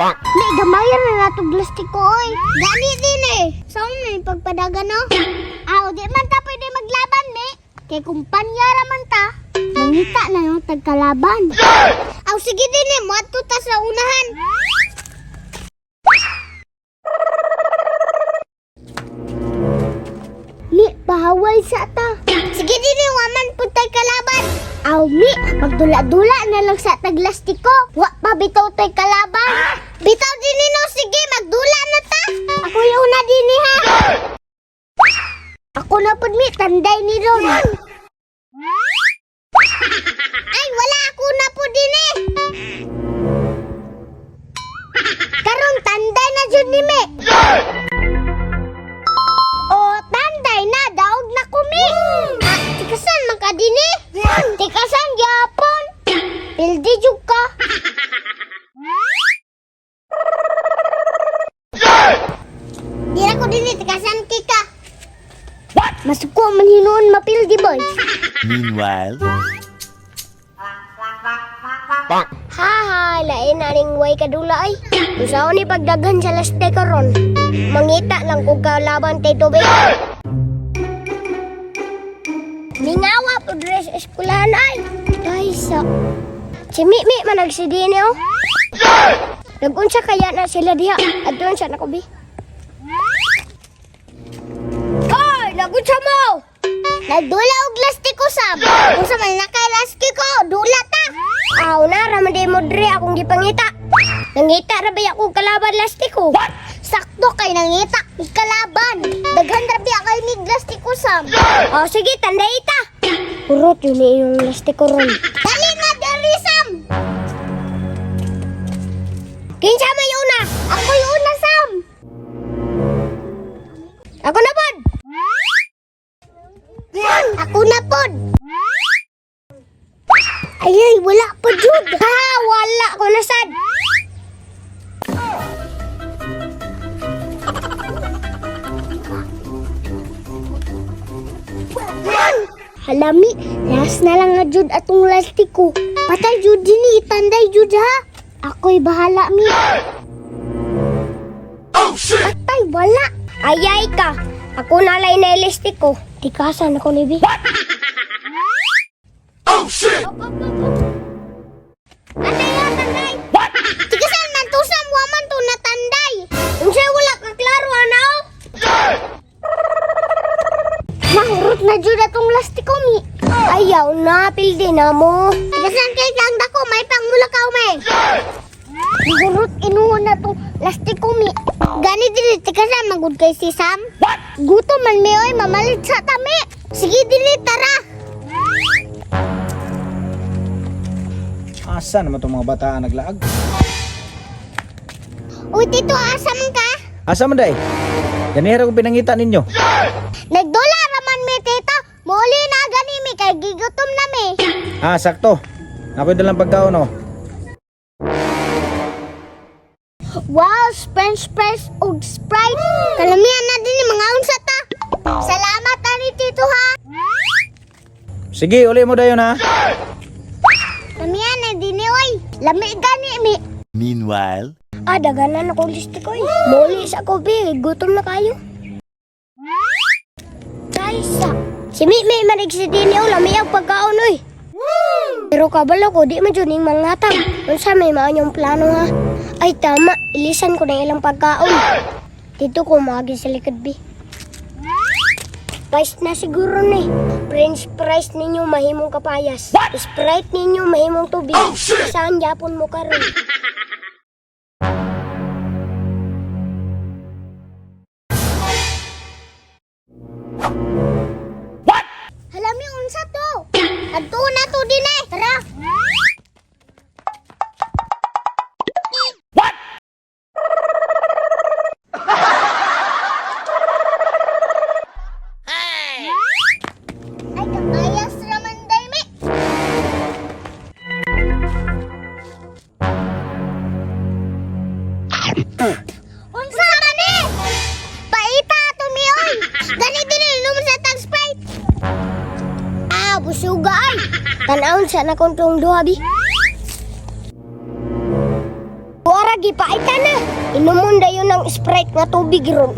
Mi, gamayan na natong lastiko oy. Gani din eh. Sa so, may pagpadagan no? Aw, di man ta pwede maglaban, mi. Kay kumpanya ra man ta. Mangita na yung tagkalaban. Aw, sige din eh. Muadto ta sa unahan. Mi, pahaway sa ta. Sige din eh, waman pud tay kalaban. Aw, mi, magdula-dula na lang sa taglastiko. Wa pa bitaw tay kalaban. Bitaw din eh, no, sige, magdula na ta. Ako yung una din eh, ha. Ako na pud mi, tanday ni Ron. Ay, wala ako na po din eh. Karon tanday na jud ni mi. O, tanday na, daog na kumi. Ah, tikasan man ka din eh. Tikasan gyapon. Pildi jud ka. Dira ko din eh, tikasan kika. Masuko man hinuon mapildi boy. Meanwhile. Ha ha, lain na ning way kadula ay. Usaon ni pagdaghan sa laste karon. Mangita lang kog kalaban tay tubig. Mingawa po dress eskwelahan ay. Ay sa. Si Mimi man nagsidini oh. Nagunsa kaya na sila diha. Adton sa nako bi. Hoy, nagunsa mo? Nagdula og lastiko sab. Unsa man nakay lastiko, dula ta. Aw na ra man di mo dre akong gipangita. Nangita ra ba ako kalaban lastiko? Sakto kay nangita mi kalaban. Daghan ra biya kay mig lastiko sam. Oh sige, tanday ta. Urot yun eh, yung lastiko ron. Dali na dali sam. Kinsa may una? Ako yung una sam. Ako na pod. Ako na pod. Ay, ay, wala pa jud. Ha, wala ko na sad. Halami, last na lang na jud atong lastiko. Patay jud dinhi, itanday jud ha. Ako'y bahala mi. Patay, wala. Ayay ka. Ako na lay na lastiko. Tikasan ako ni Bi. Oh shit! Tanday ha, tanday. Tigasan man to sam, waman to na tanday. Unsa wala ka klaro ana oh? Nahurot na jud atong lastiko mi. Ayaw na, pildi na mo. Tigasan kay kang dako, may pangmula ka may. Nahurot inuhon na tong lastiko mi. Gani dili tigasan magud kay si Sam. Gutom man mi oy, mamalit sa tami. Sige dili tara. Asa naman itong mga bata naglaag? Uy tito, asa man ka? Asa man day? Ganihira ko pinangita ninyo. Nagdula raman mi tito. Muli na gani mi kay gigutom na mi. Ah, sakto. Ako'y dalang pagkaon oh. Wow, French fries ug Sprite. Kalamihan na din mga unsa ta. Salamat ani tito ha. Sige, uli mo dayon ha. Kalamihan na din oy. Lami gani mi. Meanwhile. Ah, daganan ako listo ko eh. Muli sa ko bi, gutom na kayo. Kaisa. Si Mi manig si Dini oh, lami ang pagkaon oy. Pero kabalo ko, di man jud ning mangatag. Unsa may maanyong plano ha? Ay tama, ilisan ko na ilang pagkaon. Dito ko maagi sa likod bi. Price na siguro ni. French fries ninyo mahimong kapayas. Sprite ninyo mahimong tubig. Saan yapon mo karon? Halami unsa to? Adto na to din eh. Tara. Ay, kapayas raman day mi. Unsa man ni? Paita to mi oy. Gani din inom sa tag Sprite. Ah, busuga ay. Tanawon sa na kong tong duha bi. Wara Sige, paita na. Inumon dayon ng Sprite nga tubig ron.